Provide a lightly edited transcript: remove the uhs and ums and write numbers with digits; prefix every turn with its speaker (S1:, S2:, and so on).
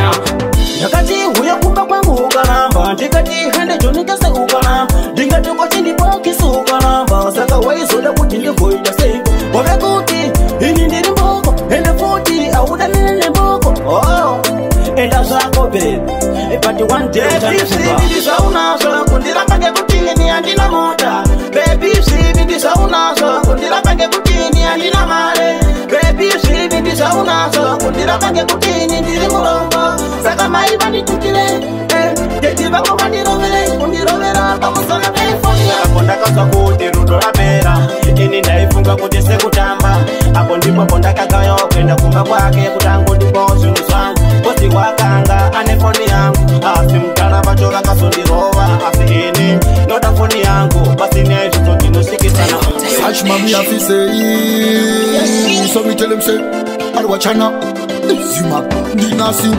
S1: Now.
S2: Ndakati huya kumba kwangu ukaramba, ndikati hande jonitase ukaramba, ndingati kwachindipa kiss ukaramba. Saka waizoda kuti ndigoita seiko? Wave kuti ini ndiri mboko, ende futi audanine nemboko. Oh, enda zvako baby, but one day
S3: Baby, zvaunazvo kundiramba ngekuti ini handina mota. Baby, zvivindi zvaunazvo kundiramba ngekuti ini handina mare. Baby, zvivindi zvaunazvo kundiramba ngekuti ini ndiri murombo. Saka mai vanditukire, daddy vako vandirovere, kundirovera pamusana pefoni.
S2: Apo ndakazwa kuti rudo rapera, ini ndaifunga kuti sekutamba. Apo ndipo pondakagayawo kuenda kumba kwake kuti angondipawo zvinhu zvangu, 'cause wakanga ane foni yangu. Asi mutara vacho vakazondirova, asi ini ndoda foni yangu. Pasina izvozvo ndinosvikisana.
S4: Such man we have to say. So we tell him say, I'll watch now. Zuma, Dina.